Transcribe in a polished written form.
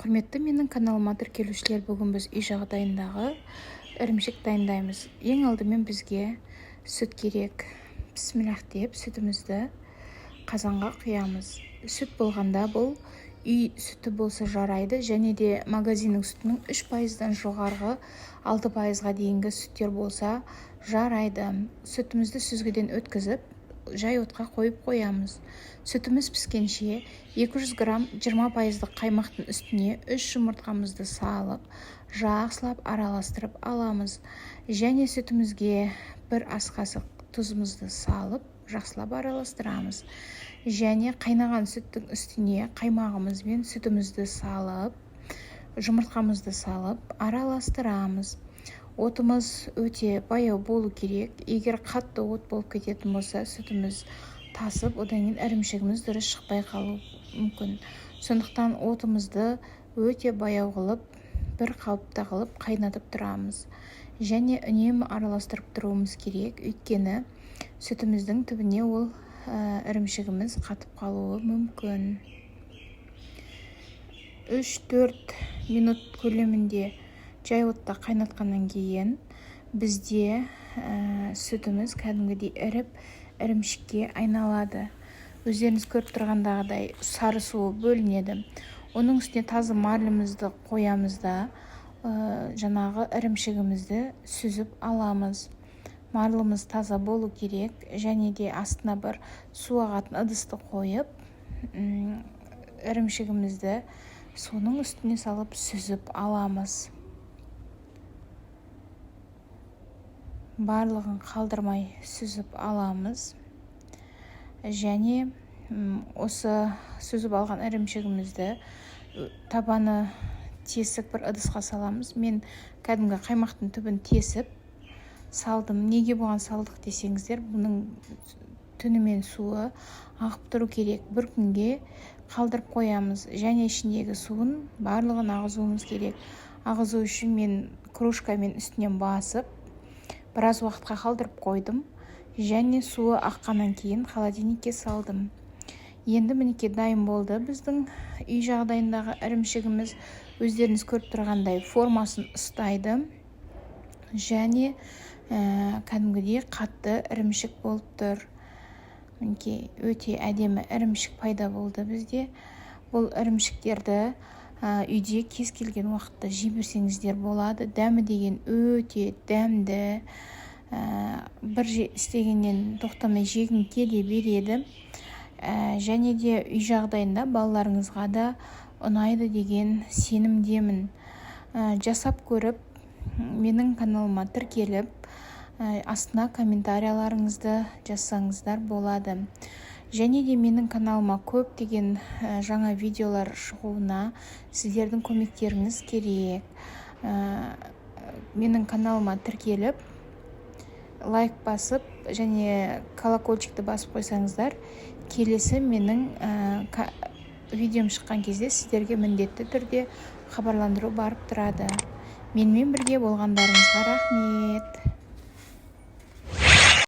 Құрметті менің каналыма тіркелушілер, бүгін біз үй жағдайындағы ірімшік дайындаймыз. Ең алдымен бізге сүт керек. Бісміллах деп сүтімізді қазанға құямыз. Сүт болғанда, бұл үй сүті болса жарайды, және де магазиннің сүтінің 3%-дан жоғарғы, 6%-ға дейінгі сүттер болса жарайды. Сүтімізді сүзгіден өткізіп, жай отқа қойып қоямыз. Сүтіміз піскенше 200 грамм 20%-дық қаймақтың үстіне 3 жұмыртқамызды салып, жақсылап араластырып аламыз. Және сүтімізге бір ас қасық тұзымызды салып, жақсылап араластырамыз. Және қайнаған сүттің үстіне қаймағымыз бен сүтімізді салып, жұмыртқамызды салып араластырамыз. Отымыз өте баяу болу керек. Егер қатты от болып кететін болса, сүтіміз тасып, одан кейін ірімшігіміз дұрыс шықпай қалуы мүмкін. Сондықтан отымызды өте баяу қылып, бір қалыпта қылып қайнатып тұрамыз. Және үнемі араластырып тұруымыз керек, өйткені сүтіміздің түбіне ол ірімшігіміз қатып қалуы мүмкін. 3-4 минут көлемінде жай отта қайнатқаннан кейін бізде сүтіміз кәдімгідей іріп, ірімшікке айналады. Өздеріңіз көріп тұрғандағыдай, сары суы бөлінеді. Оның үстіне таза марлімізді қоямыз да, жаңағы ірімшігімізді сүзіп аламыз. Марлымыз таза болу керек. Және де астына бір су ағатын ыдысты қойып, ірімшігімізді соның үстіне салып сүзіп аламыз. Барлығын қалдырмай сүзіп аламыз. Және осы сүзіп алған ірімшігімізді табаны тесік бір ыдысқа саламыз. Мен кәдімгі қаймақтың түбін тесіп салдым. Неге бұған салдық десеңіздер, бұның түнімен суы ағып тұру керек. Бір күнге қалдырып қоямыз және ішіндегі суын барлығын ағызуымыз керек. Ағызу үшін мен кружкамен үстінен басып, біраз уақытқа қалдырып қойдым және суы аққаннан кейін холодильникке салдым. Енді, мінекей, дайын болды біздің үй жағдайындағы ірімшігіміз. Өздеріңіз көріп тұрғандай, формасын ұстайды және кәдімгідей қатты ірімшік болып тұр. Мінекей, өте әдемі ірімшік пайда болды бізде. Бұл ірімшіктерді үйде кез келген уақытта жей берсеңіздер болады. Дәмі деген өте дәмді, бір істегеннен тоқтамай жегің келе береді. Және де үй жағдайында балаларыңызға да ұнайды деген сенімдемін. Жасап көріп, менің каналыма тіркеліп, астына комментарияларыңызды жазсаңыздар болады. Және де менің каналыма көптеген жаңа видеолар шығуына сіздердің көмектеріңіз керек. Менің каналыма тіркеліп, лайк басып және колокольчикті басып қойсаңыздар, келесі менің видеом шыққан кезде сіздерге міндетті түрде хабарландыру барып тұрады. Менімен бірге болғандарыңызға рахмет.